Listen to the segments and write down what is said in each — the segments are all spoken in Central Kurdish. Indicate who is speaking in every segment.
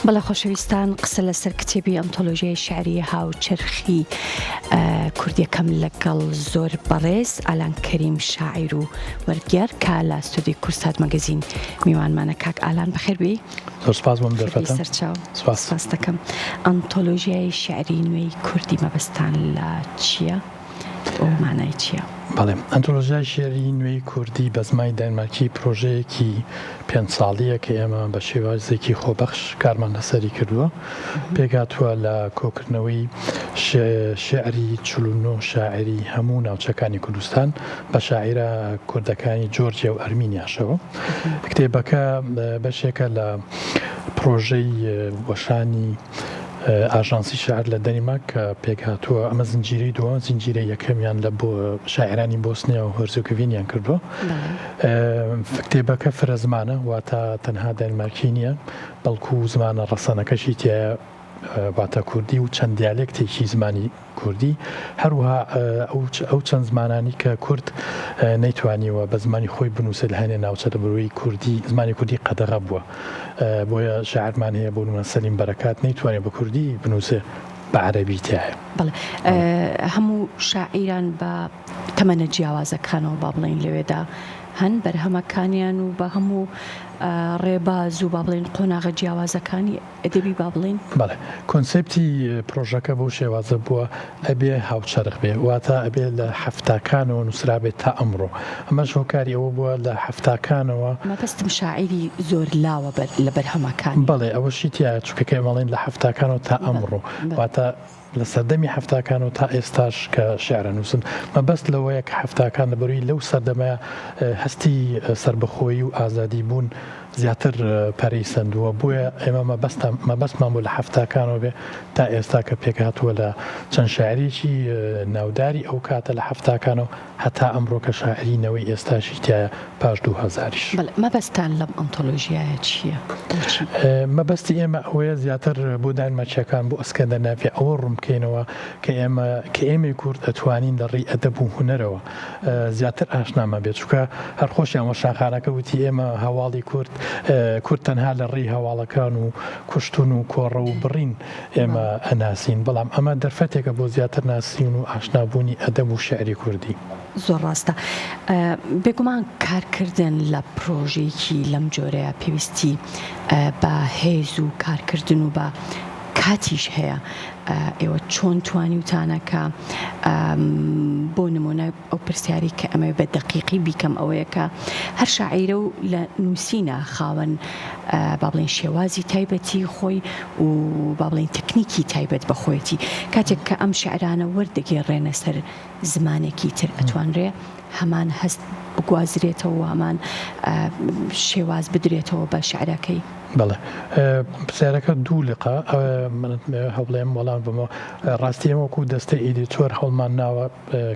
Speaker 1: بەڵێ خۆشەویستان قسە لەسەر کتێبی ئەنتۆلۆژیای شعری هاوچەرخی کوردیەکەم لەگەڵ زۆر بەڕێز ئالان کەریم شاعیر و وەرگێڕ کە لە ستۆدیۆی کوردسات مەگەزین میوانمانە کاک ئالان بەخێر بێی.
Speaker 2: زۆر سپاس بۆم دەرفەتە.
Speaker 1: سەرچاو سپاس دەکەم. ئەنتۆلۆژیای شعری نوێی کوردی مەبەستان لە چییە؟ و مانای چییە؟
Speaker 2: بەڵێ، ئەنتۆلۆژیای شیعری نوێی کوردی بە زمانی دانمارکی پرۆژەیەکی پێنج ساڵییە کە ئێمە بە شێوازێکی خۆبەخش کارمان لەسەری کردووە. پێکهاتووە لە کۆکردنەوەی شیعری 49 شاعیری هەموو ناوچەکانی کوردستان بە شاعیرە کوردەکانی جۆرجیا و ئەرمینیاشەوە. کتێبەکە بەشێکە لە پرۆژەی وەشانی ئاژانسی شیعر لە دەنیمارک کە پێکهاتووە، ئەمە زنجیرەی دووەمە، زنجیرەی یەکەمیان لە بۆ شاعیرانی بۆسنیا و هێرزگۆڤینیان کردووە. کتێبەکە فرە زمانە، واتە تەنها دەنمارکی نییە، بەڵکو زمانە ڕەسەنەکەشی تیایە، واتە کوردی و چەند دیالێکتێکی زمانی کوردی، هەروەها ئەو چەند زمانانی کە کورد نەیتوانیوە بە زمانی خۆی بنووسێت لە هەنێ ناوچە لە بەروەی کوردی زمانی کوردی قەدەغە بووە بۆیە شاعرمان هەیە بۆ نمونە سەلیم بەرەکات نەیتوانێت بە کوردی بنووسێ بە عەرەبی تایە.
Speaker 1: بەڵێ هەموو شاعیران بە تەمەنە جیاوازەکانەوە با بڵێین لەوێدا هەن بەرهەمەکانیان و بە هەموو ڕێباز و با بڵێین قۆناغە جیاوازەکانی ئەدەبی با بڵێین؟
Speaker 2: بەڵێ. کۆنسێپتی پرۆژەکە بەو شێوازە بووە، ئەبێ هاوچەرخ بێ، واتە ئەبێ لە حەفتاکانەوە نووسرابێ تا ئەمڕۆ. ئەمەش هۆکاری ئەوە بووە لە حەفتاکانەوە.
Speaker 1: مەبەستم شاعیری زۆر لاوە لە بەرهەمەکانی.
Speaker 2: بەڵێ ئەوەشی تیایە، چونکە کە ئێمە ئەڵێین لە حەفتاکانەوە تا ئەمڕۆ، واتە لە سەردەمی حەفتاکانەوە تا ئێستاش کە شیعر ئەنووسن. مەبەست لەوەیە کە حەفتاکان لەبەرووی لەو سەردەمەیا هەستی سەربەخۆیی و ئازادی بوون زیاتر پەرەی سەندووە، بۆیە ئێمە مەبەستمان بوو لە حەفتاکانەوە بێ تا ئێستا کە پێکهاتووە لە چەند شاعیرێکی ناوداری ئەو کاتە لە حەفتاکانەوە هەتا ئەمڕۆ کە شاعیری نەوەی ئێستاشی تیایە پاش دووهەزاریش.
Speaker 1: بەڵێ، مەبەستتان لەم ئەنتۆلۆژیایە چییە؟ بۆچی؟
Speaker 2: مەبەستی ئێمە ئەوەیە زیاتر بۆ دانمارکییەکان، بۆ ئەسکەندەنافیا ئەوە ڕوون بکەینەوە کە ئێمە کە ئێمەی کورد ئەتوانین لە ڕێی ئەدەب و هونەرەوە زیاتر ئاشنامان بێت، چونکە هەر خۆشیان وەشانخانەکە وتی ئێمە هەواڵی کورد کورد تەنها لە ڕێی هەواڵەکان و کوشتن و کۆڕە و بڕین ئێمە ئەناسین، بەڵام ئەمە دەرفەتێکە بۆ زیاتر ناسین و ئاشنابوونی ئەدەب و شیعری کوردی.
Speaker 1: زۆر ڕاستە. بێگومان کارکردن لە پرۆژەیەکی لەم جۆرەیە پێویستی بە هێز و کارکردن و بە کاتیش هەیە. ئێوە چۆن توانیوتانە کە بۆ نمونە ئەو پرسیاری کە ئەمەوێ بە دەقیقی بیکەم ئەوەیە کە هەر شاعیرە و لە نووسینە خاوەن با بڵێین شێوازی تایبەتی خۆی و با بڵێین تەکنیکی تایبەت بە خۆیەتی کاتێک کە ئەم شعرانە وەردەگێڕێنە سەر زمانێکی تر ئەتوانرێ هەمان هەست بگوازرێتەوە و هەمان شێواز بدرێتەوە بە شعرەکەی؟
Speaker 2: بەڵێ پرسیارەکە دوو لقە من هەوڵێم وەڵام بمەوە ڕاستی ئێمە وەکو دەستەی ئیدیتۆر هەوڵمان ناوە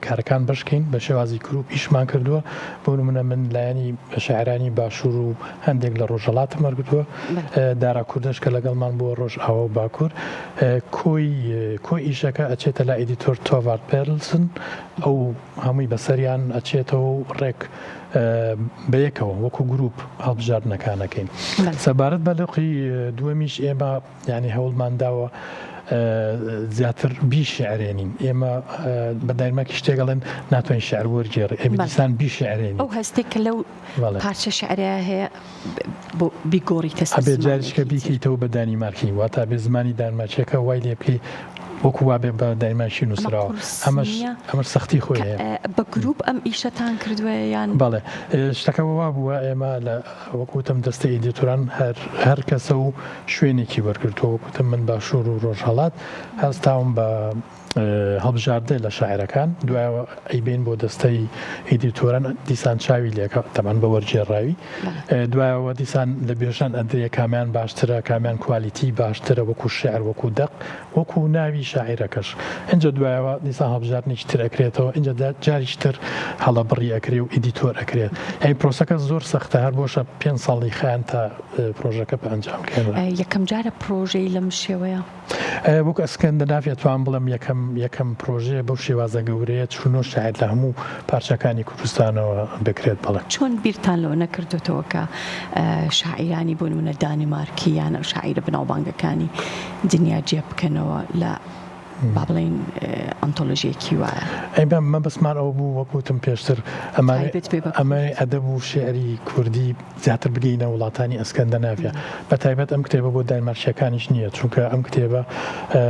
Speaker 2: کارەکان بەشکەین بە شێوازی گروپ ئیشمان کردووە بۆ نمونە من لایەنی شاعرانی باشوور و هەندێک لە ڕۆژهەڵاتم وەرگرتووە دارا کوردەش کە لەگەڵمان بووە ڕۆژئاوا و باکوور کۆی کۆی ئیشەکە ئەچێتە لای ئیدیتۆر تۆڤارد پێرلسن ئەو هەمووی بەسەریان ئەچێتەوە و ڕێک بەیەکەوە وەکو گروپ هەڵبژاردنەکان ئەکەین. سەبارەت بە لقی دووەمیش ئێمە یانی هەوڵمان داوە زیاتر بیشعرێنین ئێمە بە دایمەکی شتێک ئەڵێن ناتوانین شعر وەرگێڕی ئێمە دیسان بیشعرێنین
Speaker 1: ئەو هەستێک کە لەو پارچە شعرەیە هەیە بۆ بیگۆڕیتە سەر
Speaker 2: ئەبێ جاریشکە بیکەیتەوە بە دانیمارکی واتە ئەبێ زمانی دانمارکیەکە وای لێ بکەی وەکو وابێ بە دانیمارکی نووسراوە ئەمەش ئەمەش سەختی خۆی هەیە.
Speaker 1: بە گروپ ئەم ئیشەتان کردووە یان؟
Speaker 2: بەڵێ شتەکە وا بووە ئێمە لە وەکو وتم دەستەی ئیدیتۆران هەر هەر کەسە و شوێنێکی وەرگرتووە وەکو وتم من باشوور و ڕۆژهەڵات هەستاوم بە هەڵبژاردە لە شاعرەکان دوایەوە ئەیبەین بۆ دەستەی ئیدیتۆران دیسان چاوی لێکە تەبعەن بە وەرگێڕاوی دوایەوە دیسان لە بێژان ئەدرێ کامیان باشترە کامیان کوالیتی باشترە وەکو شعر وەکو دەق وەکو ناوی شاعیرەکەش ئینجا دوایەوە دیسان هەڵبژاردنێکی تر ئەکرێتەوە ئینجا جاریکی تر هەڵەبڕی ئەکرێ و ئیدیتۆر ئەکرێت یانی پرۆسەکە زۆر سەختە هەر بۆشە پێنج ساڵی خایاند تا پرۆژەکە بە ئەنجام گەیەنرا.
Speaker 1: یەکەم جارە پرۆژەی لەم شێوەیە؟
Speaker 2: وەک ئەسکەندەنافیا توان بڵێم یەکەم یەکەم پرۆژەیە بەو شێوازە گەورەیە چونۆ شاعیر لە هەموو پارچەکانی کوردستانەوە بکرێت بەڵێ.
Speaker 1: چۆن بیرتان لەوە نەکردۆتەوە کە شاعیرانی بۆ نمونە دانیمارکی یان شاعیرە بەناوبانگەکانی دنیا جێ بکەنەوە لە با بڵێین ئەنتۆلۆژیەکی وایە؟
Speaker 2: ئێمە مەبەستمان ئەوە بوو وەک وتم پێشتر
Speaker 1: تایبەت بێ بە
Speaker 2: ئەمە ئەدەب و شیعری کوردی زیاتر بگەینە وڵاتانی ئەسکەندەناڤیا بە تایبەت ئەم کتێبە بۆ دانمارکیەکانیش نییە چونکە ئەم کتێبە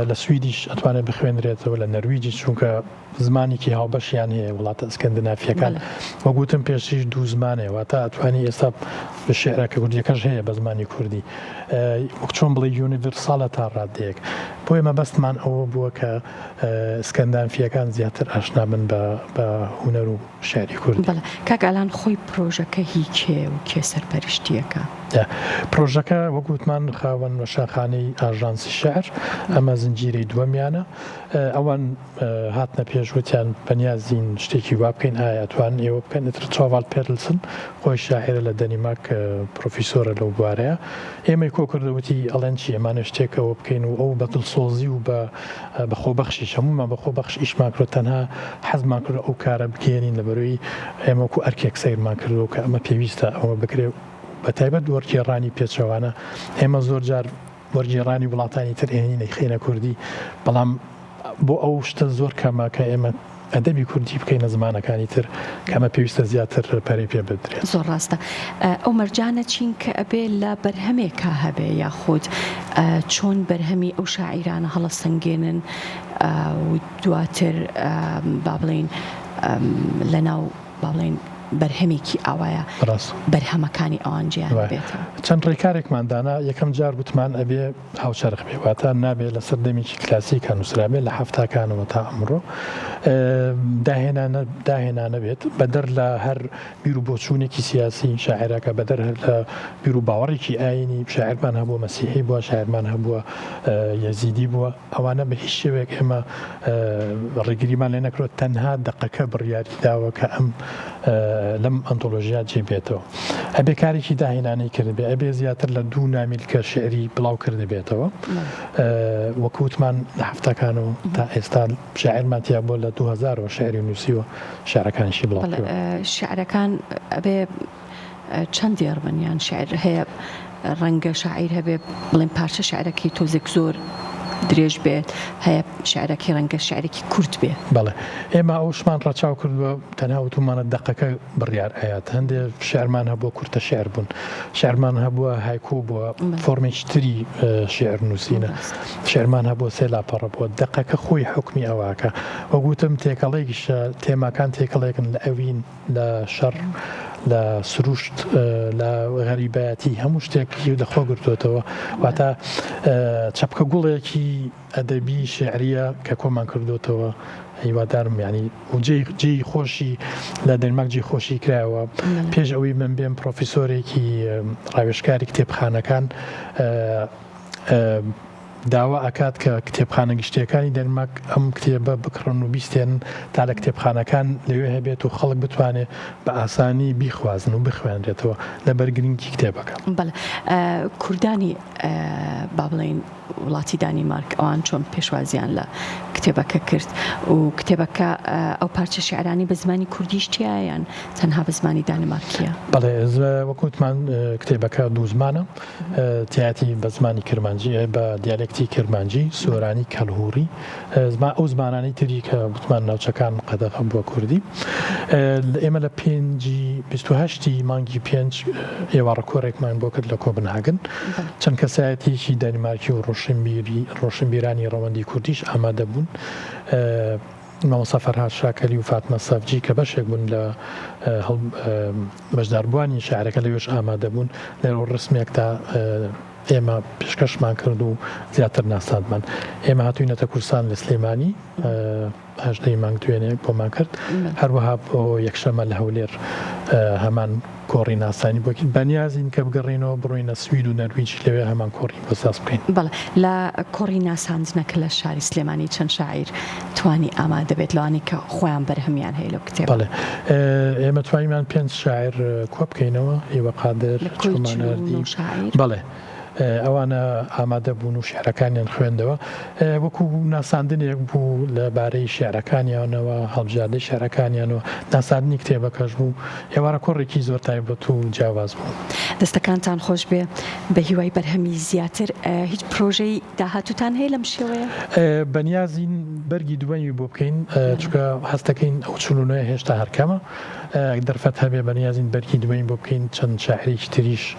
Speaker 2: لە سویدیش ئەتوانێت بخوێنرێتەوە لە نەرویجیش چونکە زمانێکی هاوبەشیان هەیە وڵاتە ئەسکەندەنافیەکان وەک وتم پێشتریش دوو زمانێ واتە ئەتوانی ئێستا شیعرەکە کوردیەکەش هەیە بە زمانی کوردی وەک چۆن بڵێ یونیڤرساڵە تا ڕادەیەک بۆیە مەبەستمان ئەوە بووە کە ئسکەندانفیەکان زیاتر ئاشنا بن بە هونەر و شیعری کوردی.
Speaker 1: بەڵێ کاک ئالان خۆی پرۆژەکە هی کێیە و کێ سەرپەرشتیەکا؟
Speaker 2: پرۆژەکە وەک وتمان خاوەن وەشانخانەی ئاژانسی شیعر، ئەمە زنجیرەی دووەمیانە، ئەوان هاتنە پێش وتیان بەنیازین شتێکی وا بکەین ئایا ئەتوانن ئێوە بکەن ئیتر تۆڤاڵد پێرلسن خۆی شاعیرە لە دەنیمارک پرۆفیسۆرە لەو بوارەیە ئێمەی کۆ کردەوە وتی ئەڵێن چی ئەمانە شتێک ئەوە بکەین و ئەو بە دڵسۆزی و بە بە خۆبەخشیش هەموومان بە خۆبەخش ئیشمان کرد تەنها حەزمان کرد ئەو کارە بگەیەنین لەبەرەوەی ئێمە وەکو ئەرکێک سەیرمان کردووە کە ئەمە پێویستە ئەوە بکرێ بە تایبەت وەرگێڕانی پێچەوانە ئێمە زۆر جار وەرگێڕانی وڵاتانی تر ئەهێنین ئەیخەینە کوردی بەڵام بۆ ئەو شتە زۆر کەمە کە ئێمە ئەدەبی کوردی بکەینە زمانەکانی تر کە ئەمە پێویستە زیاتر پەرەی پێ بدرێت.
Speaker 1: زۆر ڕاستە. ئەو مەرجانە چین کە ئەبێ لە بەرهەمێکا هەبێ یاخود چۆن بەرهەمی ئەو شاعیرانە هەڵەسەنگێنن و دواتر با بڵێین لەناو با بڵێین بەرهەمێکی ئاوایە
Speaker 2: ڕاست.
Speaker 1: بەرهەمەکانی ئەوان جێیان ببێتەوە.
Speaker 2: چەند ڕێکارێکمان دانا، یەکەم جار گوتمان ئەبێ هاوچەرخ بێ، واتە نابێ لەسەر دەمێکی کلاسیکا نووسرابێ لە حەفتاکانەوە تا ئەمڕۆ داهێنانە داهێنانە بێت، بەدەر لە هەر بیر و بۆچوونێکی سیاسی شاعێرەکە، بەدەر هەر لە بیر و باوەڕێکی ئایینی، شاعێرمان هەبووە مەسیحی بووە، شاعێرمان هەبووە یەزیدی بووە. ئەوانە بە هیچ شێوەیەک ئێمە ڕێگریمان لێ نەکرد تەنها دەقەکە بڕیاری داوە کە ئەم لەم ئەنتۆلۆژیا جێ بێتەوە ئەبێ کارێکی داهێنانی کردبێ ئەبێ زیاتر لە دوو نامیلکە شعری بڵاو کردبێتەوە وەکوتمان لە هەفتەکان و تا ئێستا شاعرمان تیا بۆ لە 2000 شعری نووسیوە شعرەکانیشی بڵاو
Speaker 1: شعرەکان ئەبێ چەند دێڕ بن یان شعر هەیە ڕەنگە شاعیر هەبێ بڵێن پارچە شعرەکەی تۆزێک زۆر درێژ بێت هەیە شعرەکەی ڕەنگە شعرێکی کورت بێ.
Speaker 2: بەڵێ ئێمە ئەوشمان ڕەچاو کردووە تەنها وتومانە دەقەکە بڕیار ئەیات هەندێ شعرمان هەبووە کورتە شعر بوون شعرمان هەبووە هایکۆ بووە فۆرمێکی تری شعر نووسینە شعرمان هەبووە سێ لاپەڕە بووە دەقەکە خۆی حوکمی ئەوەکە وەک وتم تێکەڵێکیشە تێماکان تێکەڵێکن لە ئەوین لە شەڕ، لە سروشت، لە غەریبایەتی هەموو شتێک لە خۆ گرتووەتەوە. واتە چەپکە گوڵێکی ئەدەبی شێعرییە کە کۆمان کردووەتەوە. هیوادارم یانی و جێی جێی خۆشی لە دەنمارک جێی خۆشی کرایەوە. پێش ئەوەی من بێم پرۆفیسۆرێکی ڕاوێژکاری کتێبخانەکان داوا ئەکات کە کتێبخانە گشتیەکانی دەنمارک ئەم کتێبە بکڕن و بیستێنن تا لە کتێبخانەکان لەوێ هەبێت و خەڵک بتوانێت بە ئاسانی بیخوازن و بخوێنرێتەوە لەبەر گرنگی کتێبەکە.
Speaker 1: بەڵێ کوردانی با بڵێین وڵاتی دانیمارک ئەوان چۆن پێشوازیان لە کتێبەکە کرد و کتێبەکە ئەو پارچە شیعرانەی بە زمانی کوردیش تیایە یان تەنها بە زمانی دانیمارکیە؟
Speaker 2: بەڵێ وەک وتمان کتێبەکە دوو زمانە. تیایەتی بە زمانی کرمانجی بە دیالێکتی کرمانجی سۆرانی کەلهوڕی زمان ئەو زمانانەی تری کە وتمان ناوچەکان قەدەغە بووە کوردی ئێمە لە پێنجی 28 مانگی پێنج ئێوارە کۆرێکمان بۆ کرد لە کۆبنهاگن چەند کەسایەتیەکی دانیمارکی و ڕۆشنبیری ڕۆشنبیرانی ڕەوەندی کوردیش ئامادە بوون. مامۆستا فەرهاد شاکەلی و فاتمە سەفجی کە بەشێک بوون لە بەشداربووانی شارەکە لەوێش ئامادە بوون لە ڕێوڕەسمێکدا ئێمە پێشکەشمان کرد و زیاتر ناساندمان. ئێمە هاتووینەتە کوردستان لە سلێمانی هەژدەی مانگ دوێنێ بۆمان کرد هەروەها بۆ یەکشەمە لە هەولێر هەمان کۆڕی ناسانی بۆ کرد بەنیازین کە بگەڕێینەوە بڕۆینە سوید و نەرویج لەوێ هەمان کۆڕی بۆ ساز بکەین.
Speaker 1: بەڵێ لە کۆڕی ناساندنەکە لە شاری سلێمانی چەند شاعیر توانی ئامادە بێت لەوانەی کە خۆیان بەرهەمیان هەیە لەو کتێبە؟
Speaker 2: بەڵێ ئێمە توانیمان پێنج شاعیر کۆ بکەینەوە، هیوا قادر،
Speaker 1: لە کۆی
Speaker 2: چۆمان
Speaker 1: 49
Speaker 2: ئەردی،
Speaker 1: شاعیر؟
Speaker 2: بەڵێ. ئەوانە ئامادە بوون و شیعرەکانیان خوێندەوە. وەکو ناساندنێک بوو لە بارەی شیعرەکانیانەوە، هەڵبژاردەی شیعرەکانیانەوە، ناساندنی کتێبەکەش بوو. ئێوارە کۆڕێکی زۆر تایبەت و جیاواز بوو.
Speaker 1: دەستەکانتان خۆش بێ، بە هیوای بەرهەمی زیاتر. هیچ پرۆژەی داهاتووتان هەیە لەم شێوەیە؟
Speaker 2: بەنیازین بەرگی دووەمی بۆ بکەین، چونکە هەست دەکەین ئەو 49 هێشتا هەر کەمە. دەرفەت هەبێ بەنیازین بەرگی دووەمی بۆ بکەین، چەند شاعیرێکی تریش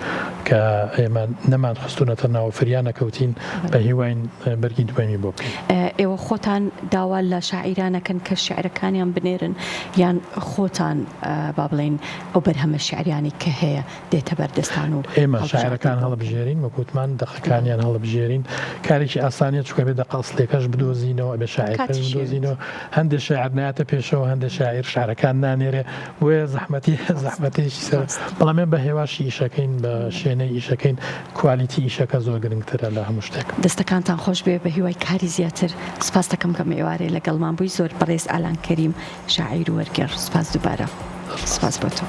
Speaker 2: کە ئێمە نەمان خستوونەتە ناو فریا نەکەوتین، بە هیواین بەرگی دووەمی بۆ بکەین.
Speaker 1: ئێوە خۆتان داوا لە شاعیران ئەکەن کە شیعرەکانیان بنێرن یان خۆتان با بڵێین ئەو بەرهەمە شیعریانەی کە هەیە دێتە بەردەستان و
Speaker 2: ئێمە شاعیرەکان هەڵبژێرین، وەک وتمان دەقەکانیان هەڵبژێرین، کارێکی ئاسان نیە چونکە ئەبێ دەقە ئەسڵیەکەش بدۆزینەوە، ئەبێ شاعیرەکەش بدۆزینەوە، هەندێ شاعیر نایەتە پێشەوە، هەندێ شاعیر شعرەکان نانێرێ، بۆیە زەحمەتی زەحمەتێکی سەرە، بەڵام ئێمە بە هێواشی ئیشەکەین، بە شێنەی ئیشەکەین، کوالیتی ئیشەکە زۆر گرنگترە لە هەموو شتێک.
Speaker 1: دەستەکانتان خۆش بێ بە هیوای کاری زیاتر سوپاس دەکەم کە ئەم ئێوارەیە لەگەڵمان بووی زۆر بەڕێز ئالان کەریم شاعیر و وەرگێڕ سوپاس دووبارە سوپاس بۆ تۆ.